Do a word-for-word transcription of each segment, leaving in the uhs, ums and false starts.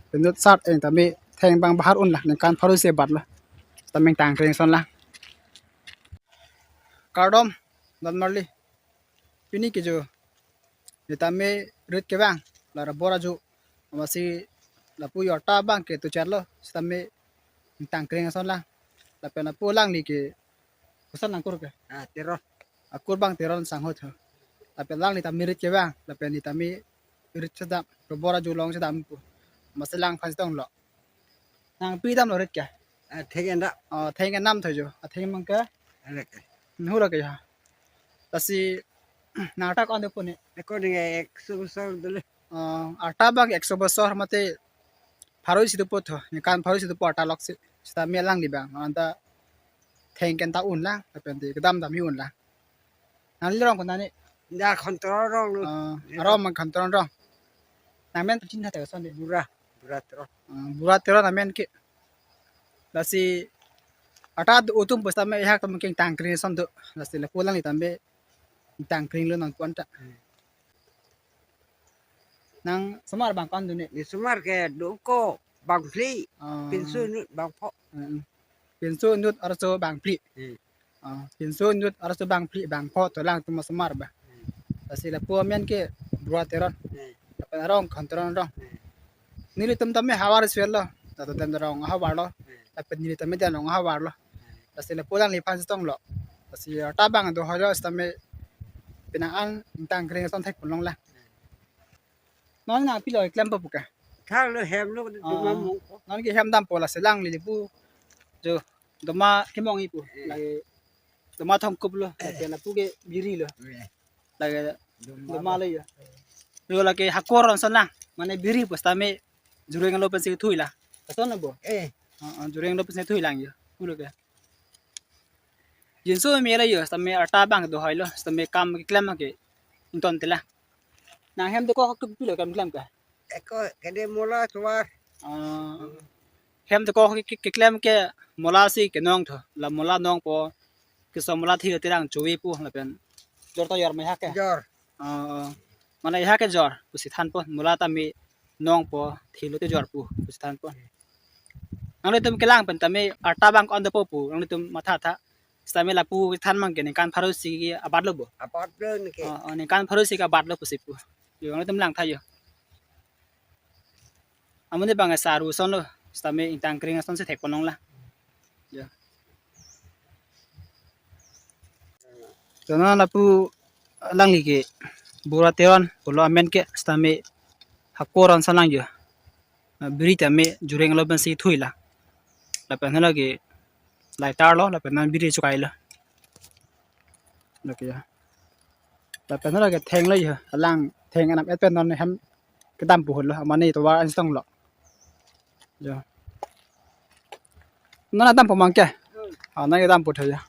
Penut sat eng tame theng abang bahar un lang, ningkan pharo isi abat lo. Sitame ingtang kring ason lang. Kardom, don marli. Pini ke jo, neli tame rit kevang, la rubber ajo, amatsi lapu arta abang ke tuchar lo, sitame ingtang kring ason lang. Lapen lapu alangli ke, koson akur ke? Ah, Teron. Akur abang Teron sangho tho. Lapen alangli tame rit kevang, lapen neli tame rit chedam, rubber ajo along chedam pu. Amatsi langphan chetonglo. Nangpi damlo rit ke? Ah, theng en dam. Oh, theng en dam tho jo. Ah, theng abang ke? Hala ke. Hala ke ya. Lasi nang arta ko-an dopo ne? Ako ne ekso bosor dole. Oh, arta abang ekso bosor mate pharo isi dopo tho. Ningkan pharo isi dopo arta loksi. Sitame alangli abang. Anta theng ke ta un lang, lapen te kedam dam un lang. Nangli arong ko-an ne? Neli Khontoron arong lo. Ah, arong abang Khontoron arong. Nangmen chinitha ta koson ne? Bura, Bura Teron. Ah, Bura Teron amen ke. Lasi arta do atum pusitame ehak tame ke ingtang kring ason do. Lasi lapu alangli tame ingtang kring lo nangpu-an ta. Hmm. Nang osomar abang ko-an do ne? Neli osomar ke do ko bangphli, ah, pinso inut bangpho. Hmm. Pinso inut arloso bangphli. Hmm. Ah, pinso inut arloso bangphli bangpho tho alangtum osomar abang. Hmm. Lasi lapu amen ke Bura Teron. Hmm. Lapen arong Khontoron arong. Hmm. Nelitum tame havar isi lo. Latum tame rong ahavar lo. Hmm. Lapen neli tame dan rong ahavar lo. Hmm. Lasi lapu alangliphan chetonglo. Lasi arta abang do hoi lo sitame penang an ingtang kring ason thekpon long lang. Non nangpilo klempo pu ke? Thang lo hem lo, ah, doma mong. Non ke hem dampo, lasi alangli lapu jo doma kemong-i pu. Eh. Lake doma thomkup lo, eh, lake lapu ke biri lo. Eh. Lake doma doma lo. Lo ya. Lo lake hako ron ason lang, mane biri pusitame jureng lo pensi thui lang. Koson lo bo? Eh. Ah, ah, jureng lo pensi thui lang ya. Pulo ke. Jinso me lo ya, sitame arta abang do hoi lo, sitame kam keklem ke ington tela. Nang hem dokok ke pilo kam klem ke? Ako, kede mola chuar. Ah, hem dokok ke, ke, keklem ke mola si kenong tho. La mola nongpo, keso mola thilo terang chuwi pu lapen jor ta jor ma ehak ke? Jor. Ah, ah. Mane ehak ke jor pusi thanpo, mola tame nongpo, thilo te jor pu pusi thanpo. Nanglitum kelang pen tame arta abang ko-an dopo pu nanglitum matha tha. Sitame lapu than abang ke ningkan pharo isi ke abat lo bo? Abat lo ne ke. Ah, ah, ningkan pharo isi ke abat lo pusi pu. Jo, nanglitum langtha jo. Amonit abang saru ason lo, sitame ingtang kring ason si thekpon long lang. Jo. Tono lapu alangli ke Bura Teron pulo amen ke, sitame hako ron ason lang jo. Ah, biri tame jureng lo pensi thui lang. Lapen hala ke lighter lo, lapen non biri chukai lo. Lake ya. Lapen hala ke theng lo ya, alang theng anam et pen non hem kedam pu hul lo, mane tovar an chetonglo. Jo. Non dampo ma ke? Ah, non kedam pu tha ya.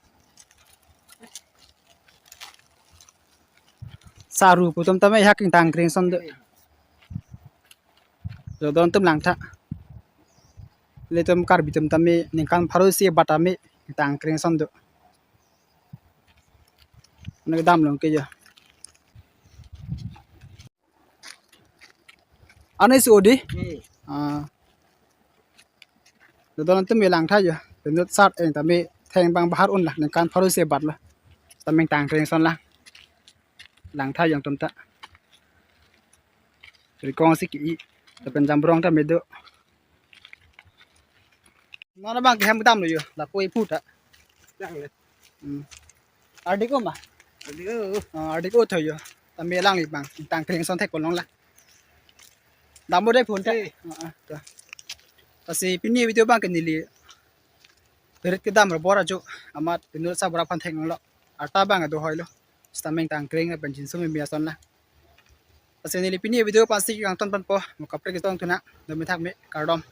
Saru pu atum tame ehak ingtang kring ason do. Jo, don atum langtha. Ilitum Karbi atum tame ningkan pharo isi abat tame ingtang kring ason do. Nang kedam long ke jo. Ane si odi. Hmm. Ah. Don atum me langtha jo. Penut sat eng tame theng abang bahar un lang, ningkan pharo isi abat lo. Sitame ingtang kring ason lang. Langtha jongtum ta. Rikong si ke-i, lapen jambrong tame do. Non abang ke hem kedam lo jo, lapu ipu ta. Dang le. Hmm. Ardi ko ma? Ardi ko. Ah, ardi ko tho jo. Tame alangli abang ingtang kring ason thekpon long lang. Dampo dei phone te. Eh. Ah, ah, to. Lasi pini video abang ke neli rit kedam rubber ajo amat penut sa bura aphan thek nanglo. Arta abang do hoi lo. Sitame ingtang kring lapen jinso meme ason lang. Lasi neli pini video aphan si kangton ponpo, mo kaprek chetong thu nang, dome thak me, kardom.